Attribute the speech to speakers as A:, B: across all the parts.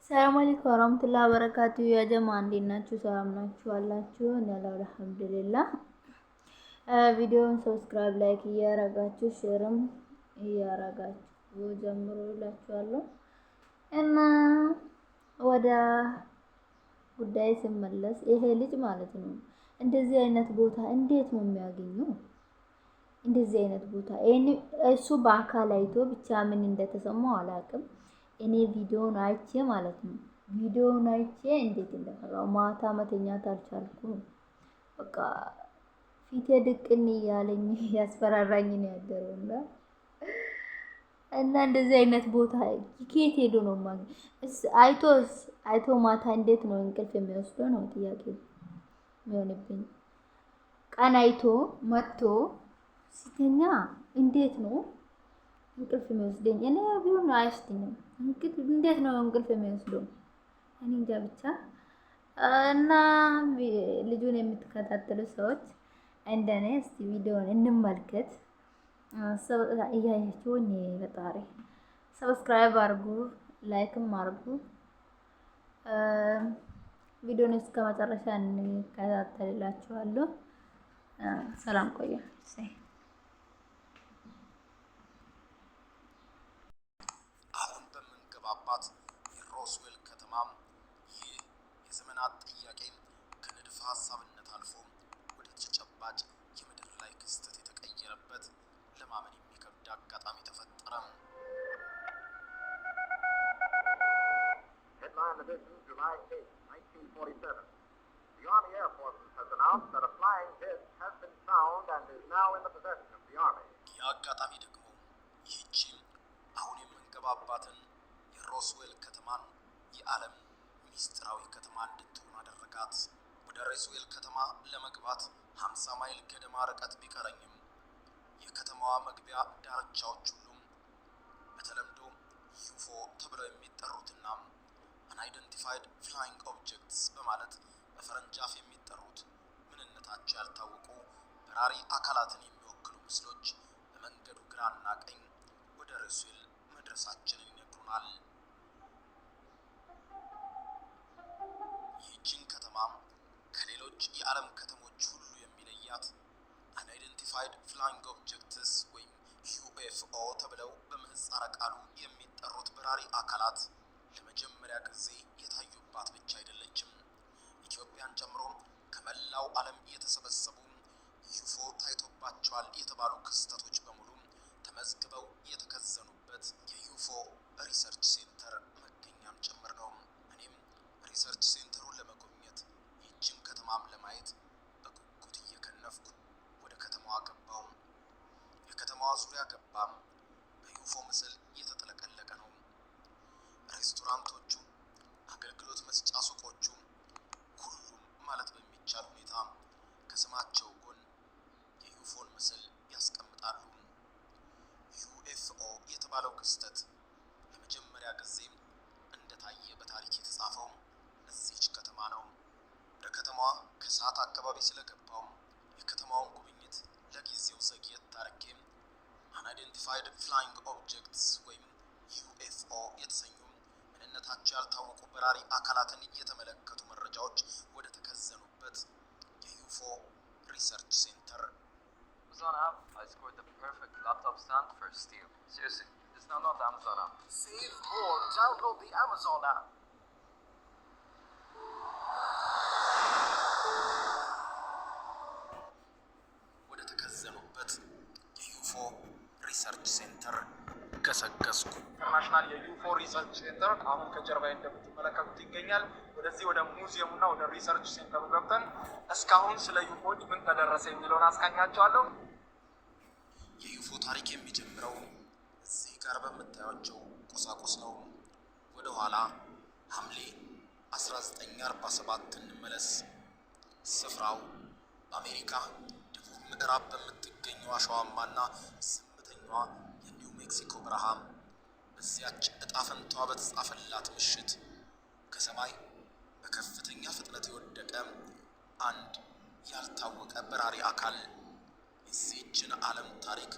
A: ሰላም አለይኩም ወራህመቱላሂ ወበረካቱ። ያ ጀማ እንዴት ናችሁ? ሰላም ናችሁ አላችሁ? እኔ አለሁ አልሐምዱሊላህ። ቪዲዮውን subscribe፣ like እያረጋችሁ share ም እያረጋችሁ ጀምሩ እላችኋለሁ። እና ወደ ጉዳይ ስመለስ ይሄ ልጅ ማለት ነው እንደዚህ አይነት ቦታ እንዴት ነው የሚያገኘው? እንደዚህ አይነት ቦታ እሱ በአካል አይቶ ብቻ ምን እንደተሰማው አላውቅም። እኔ ቪዲዮውን አይቼ ማለት ነው ቪዲዮውን አይቼ እንዴት እንደፈራው ማታ መተኛት አልቻልኩም። በቃ ፊቴ ድቅን እያለኝ ያስፈራራኝ ነው ያደረው። እና እንደዚህ አይነት ቦታ ከየት ሄዶ ነው ማግኘት? አይቶስ አይቶ ማታ እንዴት ነው እንቅልፍ የሚወስደው ነው ጥያቄ የሚሆንብኝ። ቀን አይቶ መጥቶ ሲተኛ እንዴት ነው እንቅልፍ የሚወስደኝ? እኔ ቢሆን አይወስደኝም። እንዴት ነው እንቅልፍ የሚወስደው? እኔ እንጃ ብቻ። እና ልጁን የምትከታተሉ ሰዎች እንደኔ እስቲ ቪዲዮውን እንመልከት። እያያችሁ እኔ በጣሪ subscribe አድርጉ፣ like ም አድርጉ። ቪዲዮን እስከ መጨረሻ እንከታተልላችኋለሁ። ሰላም ቆዩ።
B: አሁን በምንገባባት የሮስዌል ከተማ ይህ የዘመናት ጥያቄ ከንድፈ ሀሳብነት አልፎ ወደ ተጨባጭ የምድር ላይ ክስተት የተቀየረበት ለማመን የሚከብድ አጋጣሚ ተፈጠረ።
C: Headline edition, July 8, 1947. The Army Air Forces has announced that a flying disc has been found and is now in the possession of the Army.
B: ይህ አጋጣሚ ደግሞ ይህቺም አሁን የምንገባባትን የሮስዌል ከተማን የዓለም ሚስጥራዊ ከተማ እንድትሆን አደረጋት። ወደ ሮስዌል ከተማ ለመግባት 50 ማይል ገደማ ርቀት ቢቀረኝም የከተማዋ መግቢያ ዳርቻዎች ሁሉም በተለምዶ UFO ተብለው የሚጠሩትና unidentified flying objects በማለት በፈረንጅ አፍ የሚጠሩት ምንነታቸው ያልታወቁ በራሪ አካላትን የሚወክሉ ምስሎች በመንገዱ ግራና ቀኝ ወደ ሮስዌል መድረሳችንን ይነግሩናል። ይህችን ከተማ ከሌሎች የዓለም ከተሞች ሁሉ የሚለያት unidentified flying objects ወይም UFO ተብለው በምህጻረ ቃሉ የሚጠሩት በራሪ አካላት ለመጀመሪያ ጊዜ የታዩባት ብቻ አይደለችም። ኢትዮጵያን ጨምሮ ከመላው ዓለም የተሰበሰቡ UFO ታይቶባቸዋል የተባሉ ክስተቶች በሙሉ ተመዝግበው የተከዘኑበት የ UFO research center መገኛም ጭምር ነው። እኔም research center ኡን ለመጎብኘት ይህችን ከተማም ለማየት በጉጉት እየከነፍኩ ወደ ከተማዋ ገባው። የከተማዋ ዙሪያ ገባም በ UFO ምስል እየተጥለቀለቀ ነው። ሬስቶራንቶቹ፣ አገልግሎት መስጫ ሱቆቹ፣ ሁሉም ማለት በሚቻል ሁኔታ ከስማቸው ጎን የ UFO ን ምስል ያስቀምጣሉ። UFO የተባለው ክስተት ለመጀመሪያ ጊዜ እንደታየ በታሪክ የተጻፈው እዚች ከተማ ነው። ወደ ከተማዋ ከሰዓት አካባቢ ስለገባው የከተማውን ጉብኝት ለጊዜው ዘግየት አድርጌ unidentified flying objects ወይም UFO የተሰኙ ምንነታቸው ያልታወቁ በራሪ አካላትን የተመለከቱ መረጃዎች ወደ ተከዘኑበት የ UFO research center
D: Amazon app, I scored the perfect laptop stand for a steal. Seriously, just download the Amazon app.
E: Save more. Download the Amazon app.
B: ወደ ተከዘኑበት የ UFO research center ገሰገስኩ።
F: International የ UFO research center አሁን ከጀርባ እንደምትመለከቱት ይገኛል። ወደዚህ ወደ ሙዚየሙ እና ወደ research center ኡ ገብተን እስካሁን ስለ UFO ዎች ምን ተደረሰ የሚለውን አስቃኛቸዋለሁ።
B: የ UFO ታሪክ የሚጀምረው እዚህ ጋር በምታዩቸው ቁሳቁስ ነው። ወደ ኋላ ሐምሌ 1947 እንመለስ። ስፍራው በአሜሪካ ደቡብ ምዕራብ በምትገኘው አሸዋማና ዝምተኛዋ የኒው ሜክሲኮ በረሃ በዚያች እጣ ፈንታዋ በተጻፈላት ምሽት ከሰማይ በከፍተኛ ፍጥነት የወደቀ አንድ ያልታወቀ በራሪ አካል የዚህችን ዓለም ታሪክ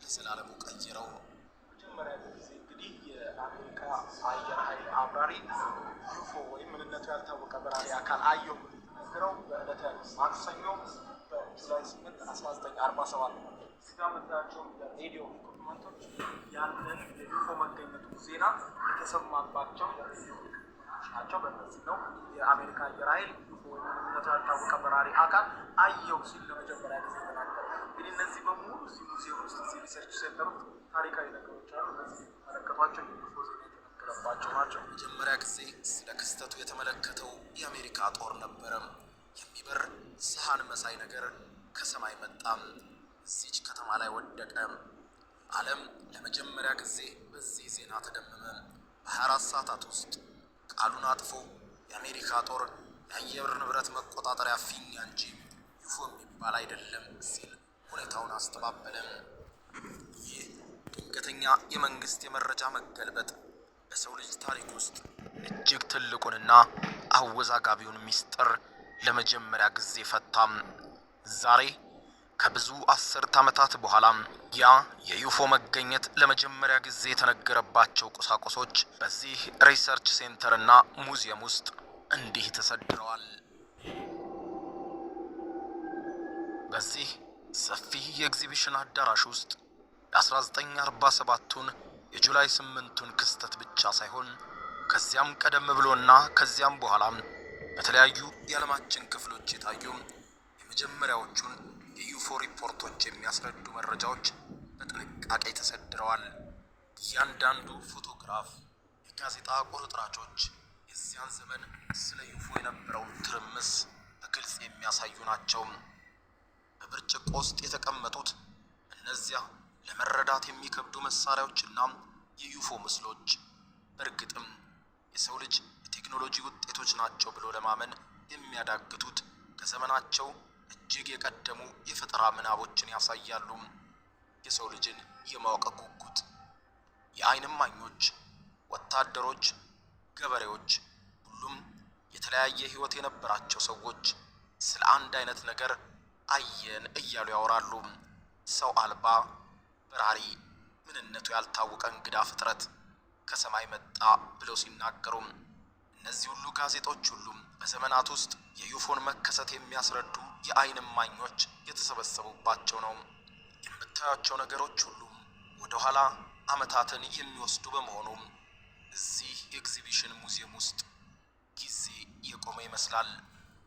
B: ለዘላለሙ ቀየረው።
F: መጀመሪያ ጊዜ እንግዲህ የአሜሪካ አየር ኃይል አብራሪ UFO ወይም ምንነቱ ያልታወቀ በራሪ አካል አየሁ ብሎ የተናገረው በዕለተ ማክሰኞ በ July 8 1947 ነው። እዚህ ጋር የምታያቸው የሬዲዮ equipment ኦች ያንን የ UFO መገኘቱ ዜና የተሰማባቸው የሬዲዮ equipment ኦች ናቸው። በእነዚህ ነው የአሜሪካ አየር ኃይል UFO ወይም ምንነቱ ያልታወቀ በራሪ አካል አየሁ ሲል ለመጀመሪያ ጊዜ የተናገረው። እንግዲህ እነዚህ በሙሉ እዚህ ሙዚየም ውስጥ፣ እዚህ research center ውስጥ ታሪካዊ ነገሮች አሉ። እነዚህ የሚመለከቷቸው የ UFO ዜና የተነገረባቸው ናቸው።
B: መጀመሪያ ጊዜ ስለ ክስተቱ የተመለከተው የአሜሪካ ጦር ነበረ። የሚበር ሰሃን መሳይ ነገር ከሰማይ መጣም፣ እዚች ከተማ ላይ ወደቀ። ዓለም ለመጀመሪያ ጊዜ በዚህ ዜና ተደመመ። በ24 ሰዓታት ውስጥ ቃሉን አጥፎ የአሜሪካ ጦር የአየር ንብረት መቆጣጠሪያ ፊኛ እንጂ UFO የሚባል አይደለም ሲል ሁኔታውን አስተባበለ። ይህ ድንገተኛ የመንግስት የመረጃ መገልበጥ በሰው ልጅ ታሪክ ውስጥ እጅግ ትልቁንና አወዛጋቢውን ሚስጥር ለመጀመሪያ ጊዜ ፈታም። ዛሬ ከብዙ አስርት ዓመታት በኋላ ያ የ UFO መገኘት ለመጀመሪያ ጊዜ የተነገረባቸው ቁሳቁሶች በዚህ research center እና ሙዚየም ውስጥ እንዲህ ተሰድረዋል። በዚህ ሰፊ የኤግዚቢሽን አዳራሽ ውስጥ የ1947ቱን የ July 8ቱን ክስተት ብቻ ሳይሆን ከዚያም ቀደም ብሎና ከዚያም በኋላ በተለያዩ የዓለማችን ክፍሎች የታዩ የመጀመሪያዎቹን የ UFO ሪፖርቶች የሚያስረዱ መረጃዎች በጥንቃቄ ተሰድረዋል። እያንዳንዱ ፎቶግራፍ፣ የጋዜጣ ቁርጥራጮች የዚያን ዘመን ስለ UFO የነበረውን ትርምስ በግልጽ የሚያሳዩ ናቸው። በብርጭቆ ውስጥ የተቀመጡት እነዚያ ለመረዳት የሚከብዱ መሳሪያዎችና የ UFO ምስሎች በእርግጥም የሰው ልጅ የቴክኖሎጂ ውጤቶች ናቸው ብሎ ለማመን የሚያዳግቱት ከዘመናቸው እጅግ የቀደሙ የፈጠራ ምናቦችን ያሳያሉ። የሰው ልጅን የማወቅ ጉጉት፣ የዓይን እማኞች፣ ወታደሮች፣ ገበሬዎች፣ ሁሉም የተለያየ ሕይወት የነበራቸው ሰዎች ስለ አንድ አይነት ነገር አየን እያሉ ያወራሉ። ሰው አልባ በራሪ ምንነቱ ያልታወቀ እንግዳ ፍጥረት ከሰማይ መጣ ብለው ሲናገሩም እነዚህ ሁሉ ጋዜጦች ሁሉም በዘመናት ውስጥ የ UFO ን መከሰት የሚያስረዱ የዓይን እማኞች የተሰበሰቡባቸው ነው። የምታያቸው ነገሮች ሁሉም ወደኋላ ዓመታትን የሚወስዱ በመሆኑ እዚህ ኤግዚቢሽን ሙዚየም ውስጥ ጊዜ የቆመ ይመስላል።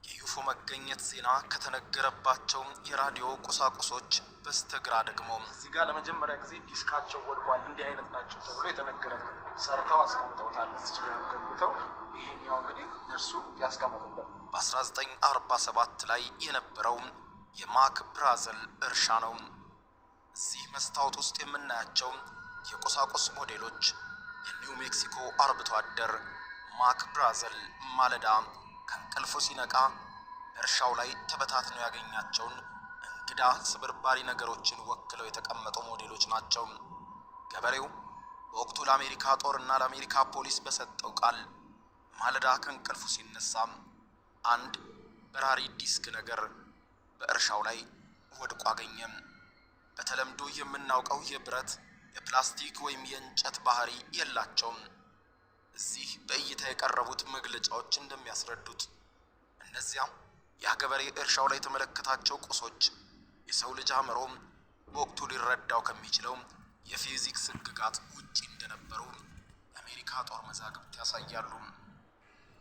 B: የ UFO መገኘት ዜና ከተነገረባቸው የራዲዮ ቁሳቁሶች በስተግራ ደግሞ
F: እዚህ ጋር ለመጀመሪያ ጊዜ ዲስካቸው ወድቋል፣ እንዲህ አይነት ናቸው ተብሎ የተነገረበት ሰርተው አስቀምጠውታል። እዚህ ጋር ገብተው ይሄኛው እንግዲህ እነርሱ ያስቀመጡበት
B: በ1947 ላይ የነበረው የማክ ብራዘል እርሻ ነው። እዚህ መስታወት ውስጥ የምናያቸው የቁሳቁስ ሞዴሎች የኒው ሜክሲኮ አርብቶ አደር ማክ ብራዘል ማለዳ ከእንቅልፉ ሲነቃ በእርሻው ላይ ተበታትነው ያገኛቸውን እንግዳ ስብርባሪ ነገሮችን ወክለው የተቀመጡ ሞዴሎች ናቸው። ገበሬው በወቅቱ ለአሜሪካ ጦርና ለአሜሪካ ፖሊስ በሰጠው ቃል ማለዳ ከእንቅልፉ ሲነሳ አንድ በራሪ ዲስክ ነገር በእርሻው ላይ ወድቆ አገኘም። በተለምዶ የምናውቀው የብረት፣ የፕላስቲክ ወይም የእንጨት ባህሪ የላቸውም። እዚህ በእይታ የቀረቡት መግለጫዎች እንደሚያስረዱት እነዚያ ያ ገበሬ እርሻው ላይ የተመለከታቸው ቁሶች የሰው ልጅ አእምሮ በወቅቱ ሊረዳው ከሚችለው የፊዚክስ ሕግጋት ውጪ እንደነበሩ የአሜሪካ ጦር መዛግብት ያሳያሉ።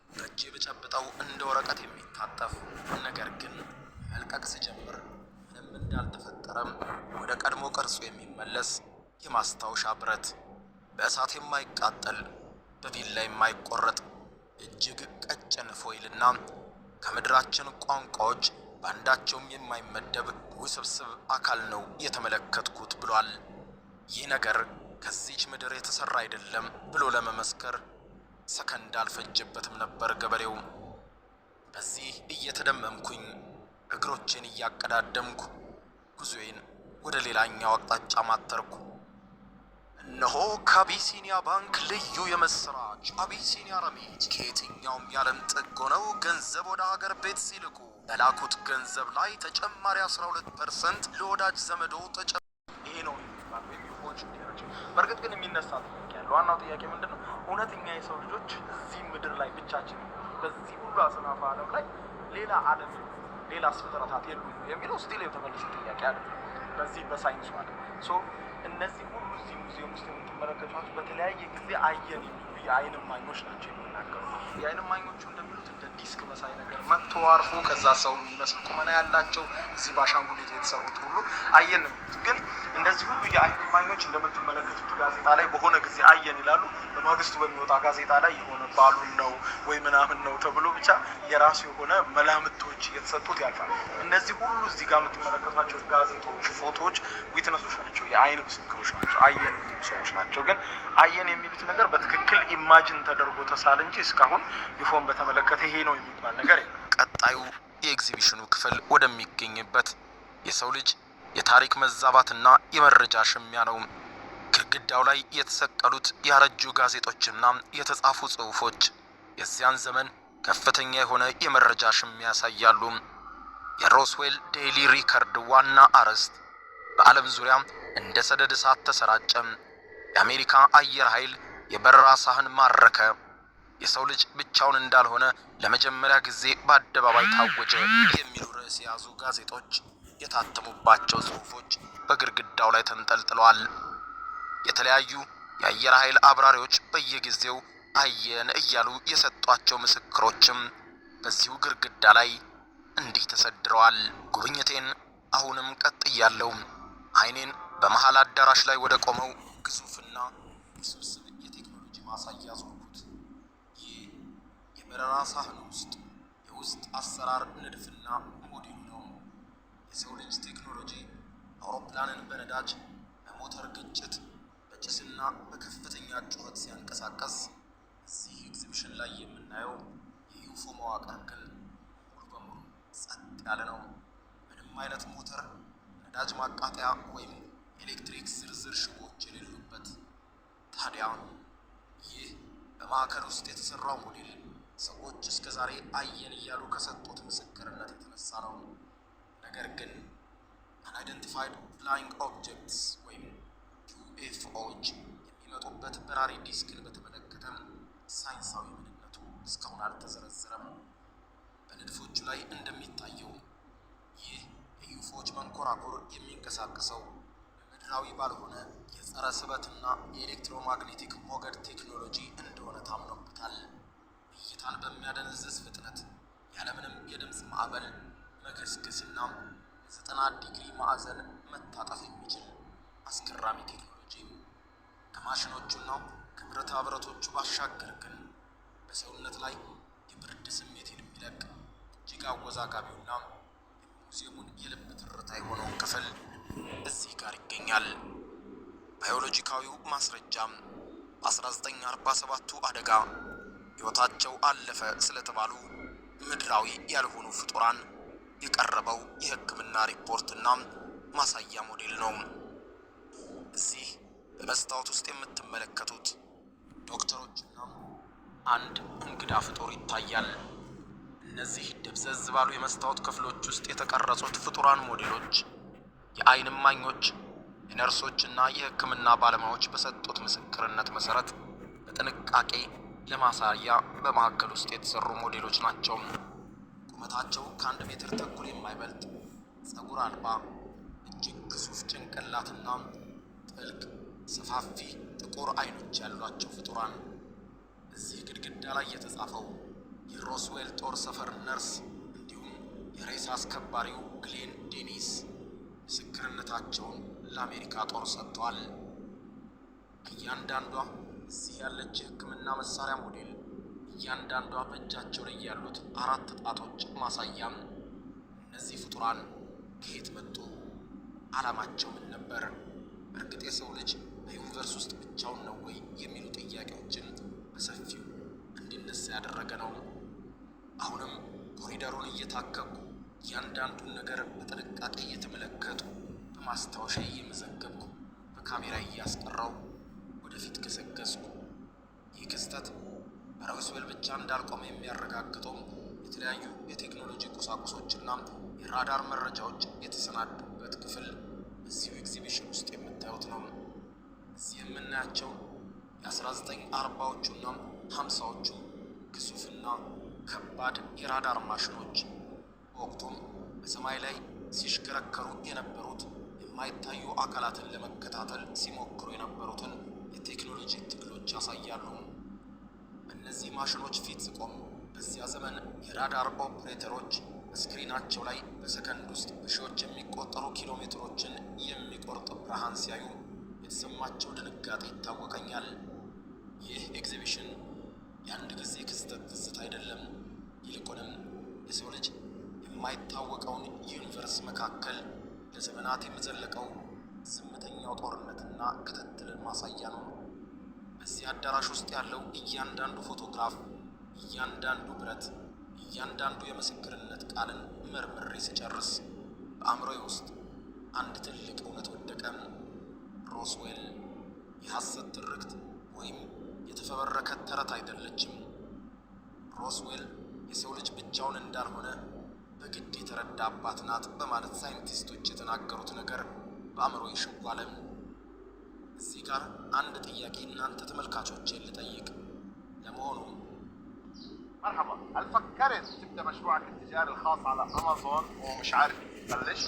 B: በእጄ በጨብጠው እንደ ወረቀት የሚታጠፍ ነገር ግን መልቀቅ ስጀምር ምንም እንዳልተፈጠረም ወደ ቀድሞ ቅርጹ የሚመለስ የማስታወሻ ብረት፣ በእሳት የማይቃጠል፣ በቢላ የማይቆረጥ፣ እጅግ ቀጭን foil ና ከምድራችን ቋንቋዎች በአንዳቸውም የማይመደብ ውስብስብ አካል ነው የተመለከትኩት ብሏል። ይህ ነገር ከዚች ምድር የተሰራ አይደለም ብሎ ለመመስከር ሰከንድ አልፈጀበትም ነበር ገበሬው። በዚህ እየተደመምኩኝ እግሮቼን እያቀዳደምኩ ጉዞዬን ወደ ሌላኛው አቅጣጫ ማተርኩ። እነሆ ከአቢሲኒያ ባንክ ልዩ የምስራች! አቢሲኒያ ረሚት ከየትኛውም የዓለም ጥግ ሆነው ገንዘብ ወደ ሀገር ቤት ሲልኩ በላኩት ገንዘብ ላይ ተጨማሪ 12% ለወዳጅ ዘመዶ ተጨ
F: ይሄ ነው የሚባል ወይም UFO ዎች እንዲህ ናቸው። በእርግጥ ግን የሚነሳ ጥያቄ አለ። አይደለም። ዋናው ጥያቄ ምንድን ነው? እውነተኛ የሰው ልጆች እዚህ ምድር ላይ ብቻችን በዚህ ሁሉ አጽናፈ ዓለም ላይ ሌላ ዓለም ሌላ ፍጥረታት የሉም የሚለው still የተመለሰ ጥያቄ አይደለም። በዚህ በሳይንሱ ዓለም so እነዚህ ሁሉ እዚህ ሙዚየም ውስጥ የምትመለከቷቸው በተለያየ ጊዜ አየን የሚሉ የአይን እማኞች ናቸው የሚናገሩ። የአይን እማኞቹ እንደሚሉት እንደ ዲስክ መሳይ ነገር መጥቶ አርፎ ከዛ ሰው የሚመስል ቁመና ያላቸው እዚህ በአሻንጉሊት የተሰሩት ሁሉ አየን ነው የሚሉት። ግን እንደዚህ ሁሉ የአይን እማኞች እንደምትመለከቱት ጋዜጣ ላይ በሆነ ጊዜ አየን ይላሉ። በማግስቱ በሚወጣ ጋዜጣ ላይ የሆነ balloon ነው ወይ ምናምን ነው ተብሎ ብቻ የራሱ የሆነ መላምቶች እየተሰጡት ያልፋል። እነዚህ ሁሉ እዚህ ጋር የምትመለከቷቸው ጋዜጦች፣ ፎቶዎች witness ኦች ናቸው፣ የአይን ምስክሮች ናቸው፣ አየን የሚሉ ሰዎች ናቸው። ግን አየን የሚሉት ነገር በትክክል imagine ተደርጎ ተሳለ እንጂ እስካሁን UFO ን በተመለከተ ይሄ ነው የሚባል ነገር የለም።
B: ቀጣዩ የኤግዚቢሽኑ ክፍል ወደሚገኝበት የሰው ልጅ የታሪክ መዛባትና የመረጃ ሽሚያ ነው። ግድግዳው ላይ የተሰቀሉት ያረጁ ጋዜጦችና የተጻፉ ጽሑፎች የዚያን ዘመን ከፍተኛ የሆነ የመረጃ ሽሚያ ያሳያሉ። የሮስዌል ዴይሊ ሪከርድ ዋና አርዕስት በዓለም ዙሪያ እንደ ሰደድ እሳት ተሰራጨ። የአሜሪካ አየር ኃይል የበረራ ሳህን ማረከ። የሰው ልጅ ብቻውን እንዳልሆነ ለመጀመሪያ ጊዜ በአደባባይ ታወጀ የሚሉ ርዕስ የያዙ ጋዜጦች የታተሙባቸው ጽሑፎች በግድግዳው ላይ ተንጠልጥለዋል። የተለያዩ የአየር ኃይል አብራሪዎች በየጊዜው አየን እያሉ የሰጧቸው ምስክሮችም በዚሁ ግድግዳ ላይ እንዲህ ተሰድረዋል። ጉብኝቴን አሁንም ቀጥያለሁ። አይኔን በመሃል አዳራሽ ላይ ወደ ቆመው ግዙፍና ውስብስብ የቴክኖሎጂ ማሳያ ዞርኩት። ይህ የበረራ ሳህን ውስጥ የውስጥ አሰራር ንድፍና ሞዴሉ ነው። የሰው ልጅ ቴክኖሎጂ አውሮፕላንን በነዳጅ፣ በሞተር ግጭት፣ በጭስና በከፍተኛ ጩኸት ሲያንቀሳቀስ፣ እዚህ ኤግዚቢሽን ላይ የምናየው የ UFO መዋቅር ግን ሙሉ በሙሉ ጸጥ ያለ ነው። ምንም አይነት ሞተር፣ ነዳጅ ማቃጠያ ወይም ኤሌክትሪክ ዝርዝር ሽቦች የሌሉበት። ታዲያ ይህ በማዕከል ውስጥ የተሰራው ሞዴል ሰዎች እስከ ዛሬ አየን እያሉ ከሰጡት ምስክርነት የተነሳ ነው። ነገር ግን unidentified flying objects ወይም UFO ዎች የሚመጡበት በራሪ ዲስክን በተመለከተ ሳይንሳዊ ምንነቱ እስካሁን አልተዘረዘረም። በንድፎቹ ላይ እንደሚታየው ይህ የ UFO ዎች መንኮራኩር የሚንቀሳቀሰው ምድራዊ ባልሆነ የጸረ ስበትና የኤሌክትሮማግኔቲክ ሞገድ ቴክኖሎጂ እንደሆነ ታምኖበታል። እይታን በሚያደነዝዝ ፍጥነት ያለምንም የድምፅ ማዕበል መገስገስና በ90 ዲግሪ ማዕዘን መታጠፍ የሚችል አስገራሚ ቴክኖሎጂ። ከማሽኖቹና ከብረታ ብረቶቹ ባሻገር ግን በሰውነት ላይ የብርድ ስሜትን የሚለቅ እጅግ አወዛጋቢውና የሙዚየሙን የልብ ትርታ የሆነውን ክፍል እዚህ ጋር ይገኛል። ባዮሎጂካዊው ማስረጃም በ1947ቱ አደጋ ሕይወታቸው አለፈ ስለተባሉ ምድራዊ ያልሆኑ ፍጡራን የቀረበው የሕክምና ሪፖርትና ማሳያ ሞዴል ነው። እዚህ በመስታወት ውስጥ የምትመለከቱት ዶክተሮችና አንድ እንግዳ ፍጡር ይታያል። እነዚህ ደብዘዝ ባሉ የመስታወት ክፍሎች ውስጥ የተቀረጹት ፍጡራን ሞዴሎች የዓይን እማኞች፣ የነርሶችና የሕክምና ባለሙያዎች በሰጡት ምስክርነት መሰረት በጥንቃቄ ለማሳያ በማዕከል ውስጥ የተሰሩ ሞዴሎች ናቸው። ቁመታቸው ከ1.5 ሜትር የማይበልጥ፣ ጸጉር አልባ፣ እጅግ ግዙፍ ጭንቅላትና ጥልቅ ሰፋፊ ጥቁር አይኖች ያሏቸው ፍጡራን። እዚህ ግድግዳ ላይ የተጻፈው የሮስዌል ጦር ሰፈር ነርስ እንዲሁም የሬሳ አስከባሪው ግሌን ዴኒስ ምስክርነታቸውን ለአሜሪካ ጦር ሰጥተዋል። እያንዳንዷ እዚህ ያለች የሕክምና መሳሪያ ሞዴል፣ እያንዳንዷ በእጃቸው ላይ ያሉት አራት ጣቶች ማሳያም እነዚህ ፍጡራን ከየት መጡ? ዓላማቸው ምን ነበር? በእርግጥ የሰው ልጅ በ universe ውስጥ ብቻውን ነው ወይ? የሚሉ ጥያቄዎችን በሰፊው እንዲነሳ ያደረገ ነው። አሁንም ኮሪደሩን እየታከኩ፣ እያንዳንዱን ነገር በጥንቃቄ እየተመለከትኩ፣ በማስታወሻ እየመዘገብኩ፣ በካሜራ እያስቀረሁ ወደፊት ገሰገስኩ። ይህ ክስተት በሮስዌል ብቻ እንዳልቆመ የሚያረጋግጡ የተለያዩ የቴክኖሎጂ ቁሳቁሶችና የራዳር መረጃዎች የተሰናዱበት ክፍል በዚሁ ኤግዚቢሽን ውስጥ የምታዩት ነው። እዚህ የምናያቸው የ1940ዎቹና 50ዎቹ ግዙፍና ከባድ የራዳር ማሽኖች በወቅቱም በሰማይ ላይ ሲሽከረከሩ የነበሩት የማይታዩ አካላትን ለመከታተል ሲሞክሩ የነበሩትን የቴክኖሎጂ ትግሎች ያሳያሉ። በእነዚህ ማሽኖች ፊት ስቆም በዚያ ዘመን የራዳር ኦፕሬተሮች በስክሪናቸው ላይ በሰከንድ ውስጥ በሺዎች የሚቆጠሩ ኪሎ ሜትሮችን የሚቆርጥ ብርሃን ሲያዩ የተሰማቸው ድንጋጤ ይታወቀኛል። ይህ ኤግዚቢሽን የአንድ ጊዜ ክስተት ትዝታ አይደለም። ይልቁንም የሰው ልጅ የማይታወቀውን universe መካከል ለዘመናት የሚዘለቀው ዝምተኛው ጦርነትና ክትትልን ማሳያ ነው። በዚህ አዳራሽ ውስጥ ያለው እያንዳንዱ ፎቶግራፍ፣ እያንዳንዱ ብረት፣ እያንዳንዱ የምስክርነት ቃልን መርምሬ ስጨርስ በአእምሮዬ ውስጥ አንድ ትልቅ እውነት ወደቀ። ሮስዌል የሐሰት ትርክት ወይም የተፈበረከ ተረት አይደለችም። ሮስዌል የሰው ልጅ ብቻውን እንዳልሆነ በግድ የተረዳባት ናት በማለት ሳይንቲስቶች የተናገሩት ነገር በአእምሮዬ ሽው አለ። እዚህ ጋር አንድ ጥያቄ እናንተ ተመልካቾቼን ልጠይቅ። ለመሆኑ
F: مرحبا، هل فكرت تبدا مشروعك التجاري الخاص على امازون ومش عارف كيف تبلش؟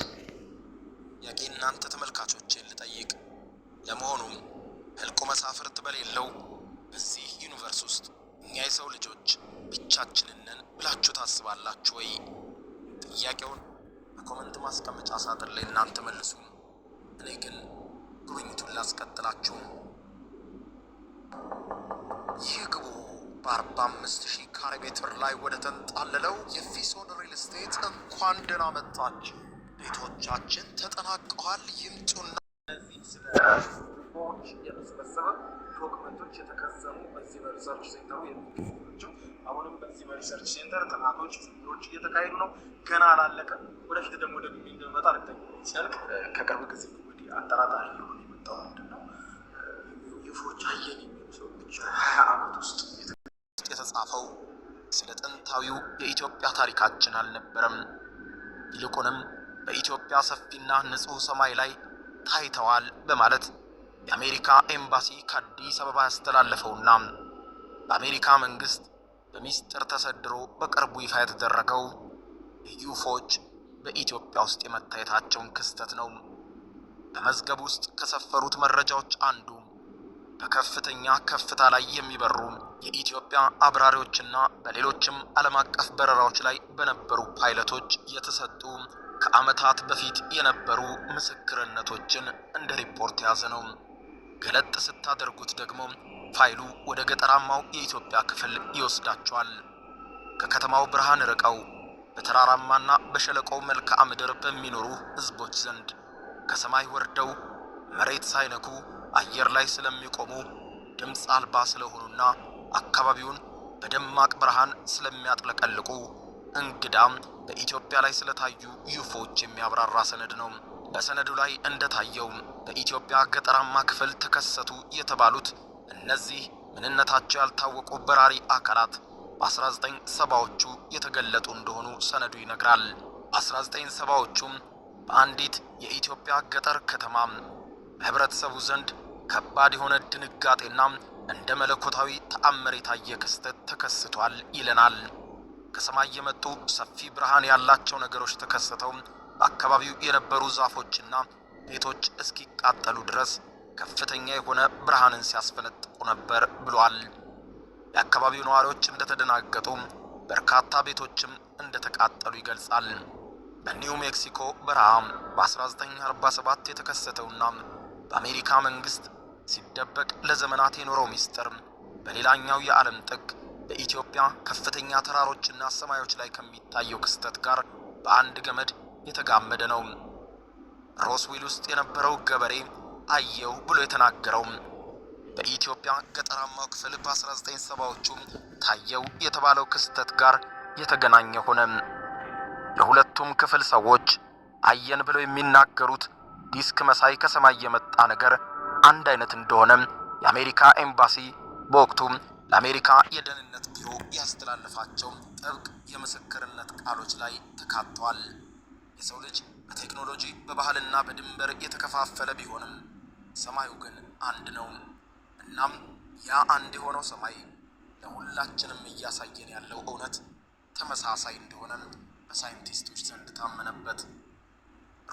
B: ጥያቄ እናንተ ተመልካቾቼን ልጠይቅ። ለመሆኑ ህልቆ መሳፍርት በሌለው በዚህ universe ውስጥ እኛ የሰው ልጆች ብቻችንን ነን ብላችሁ ታስባላችሁ ወይ? ጥያቄውን በ comment ማስቀመጫ ሳጥን ላይ እናንተ መልሱ። እኔ ግን ጉብኝቱን ላስቀጥላችሁ። ይህ ግቡ በ45,000 ካሬ ሜትር ላይ ወደ ተንጣለለው የፊሶን ሪል ስቴት እንኳን ደህና መጣችሁ። ቤቶቻችን ተጠናቀዋል። ይምጡና
F: እነዚህ ስለ UFO ዎች የተሰበሰበ ዶክመንቶች የተከዘኑ በዚህ በ research center ኡ የሚገኙ ናቸው። አሁንም በዚህ በ research center ጥናቶች፣ ምርምሮች እየተካሄዱ ነው። ገና አላለቀም። ወደፊት ደግሞ ደግሜ እንደመጣ እርግጠኛ ነኝ። ሲያልቅ ከቅርብ ጊዜ ወዲህ አጠራጣሪ የሆነ የመጣው ምንድን ነው? UFO ዎች አየን የሚሉ ሰዎች 20 ዓመት ውስጥ
B: የተጻፈው ስለ ጥንታዊው የኢትዮጵያ ታሪካችን አልነበረም። ይልቁንም በኢትዮጵያ ሰፊና ንጹሕ ሰማይ ላይ ታይተዋል በማለት የአሜሪካ ኤምባሲ ከአዲስ አበባ ያስተላለፈውና በአሜሪካ መንግስት በሚስጥር ተሰድሮ በቅርቡ ይፋ የተደረገው የ UFO ዎች በኢትዮጵያ ውስጥ የመታየታቸውን ክስተት ነው። በመዝገብ ውስጥ ከሰፈሩት መረጃዎች አንዱ በከፍተኛ ከፍታ ላይ የሚበሩ የኢትዮጵያ አብራሪዎችና በሌሎችም ዓለም አቀፍ በረራዎች ላይ በነበሩ ፓይለቶች የተሰጡ ከዓመታት በፊት የነበሩ ምስክርነቶችን እንደ ሪፖርት የያዘ ነው። ገለጥ ስታደርጉት ደግሞ ፋይሉ ወደ ገጠራማው የኢትዮጵያ ክፍል ይወስዳቸዋል። ከከተማው ብርሃን ርቀው በተራራማና በሸለቆው መልክዓ ምድር በሚኖሩ ሕዝቦች ዘንድ ከሰማይ ወርደው መሬት ሳይነኩ አየር ላይ ስለሚቆሙ፣ ድምፅ አልባ ስለሆኑና አካባቢውን በደማቅ ብርሃን ስለሚያጥለቀልቁ እንግዳም በኢትዮጵያ ላይ ስለታዩ UFO ዎች የሚያብራራ ሰነድ ነው። በሰነዱ ላይ እንደታየው በኢትዮጵያ ገጠራማ ክፍል ተከሰቱ የተባሉት እነዚህ ምንነታቸው ያልታወቁ በራሪ አካላት በ1970ዎቹ የተገለጡ እንደሆኑ ሰነዱ ይነግራል። 1970ዎቹም በአንዲት የኢትዮጵያ ገጠር ከተማ በህብረተሰቡ ዘንድ ከባድ የሆነ ድንጋጤና እንደ መለኮታዊ ተአምር የታየ ክስተት ተከስቷል ይለናል። ከሰማይ የመጡ ሰፊ ብርሃን ያላቸው ነገሮች ተከስተው በአካባቢው የነበሩ ዛፎችና ቤቶች እስኪቃጠሉ ድረስ ከፍተኛ የሆነ ብርሃንን ሲያስፈነጥቁ ነበር ብሏል። የአካባቢው ነዋሪዎች እንደተደናገጡ፣ በርካታ ቤቶችም እንደተቃጠሉ ይገልጻል። በኒው ሜክሲኮ በረሃ በ1947 የተከሰተውና በአሜሪካ መንግስት ሲደበቅ ለዘመናት የኖረው ሚስጥር በሌላኛው የዓለም ጥግ በኢትዮጵያ ከፍተኛ ተራሮችና ሰማዮች ላይ ከሚታየው ክስተት ጋር በአንድ ገመድ የተጋመደ ነው። ሮስዌል ውስጥ የነበረው ገበሬ አየሁ ብሎ የተናገረው በኢትዮጵያ ገጠራማው ክፍል በ1970ዎቹ ታየው የተባለው ክስተት ጋር የተገናኘ ሆነ። የሁለቱም ክፍል ሰዎች አየን ብለው የሚናገሩት ዲስክ መሳይ ከሰማይ የመጣ ነገር አንድ አይነት እንደሆነ የአሜሪካ ኤምባሲ በወቅቱ ለአሜሪካ የደህንነት ቢሮ ያስተላለፋቸው ጥብቅ የምስክርነት ቃሎች ላይ ተካተዋል። የሰው ልጅ በቴክኖሎጂ፣ በባህልና በድንበር የተከፋፈለ ቢሆንም ሰማዩ ግን አንድ ነው። እናም ያ አንድ የሆነው ሰማይ ለሁላችንም እያሳየን ያለው እውነት ተመሳሳይ እንደሆነ በሳይንቲስቶች ዘንድ ታመነበት።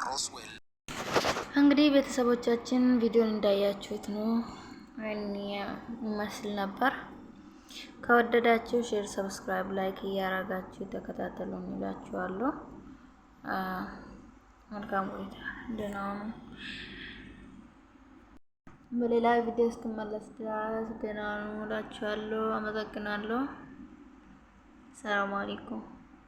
B: ሮስዌል
A: እንግዲህ ቤተሰቦቻችን ቪዲዮን እንዳያችሁት ነው ይመስል ነበር። ከወደዳችሁ share፣ subscribe፣ like እያረጋችሁ ተከታተሉን እላችኋለሁ። መልካም ቆይታ። ደህና ሁኑ። በሌላ ቪዲዮ እስክመለስ ድረስ ደህና ሁኑ እላችኋለሁ። አመሰግናለሁ። ሰላም አለይኩም።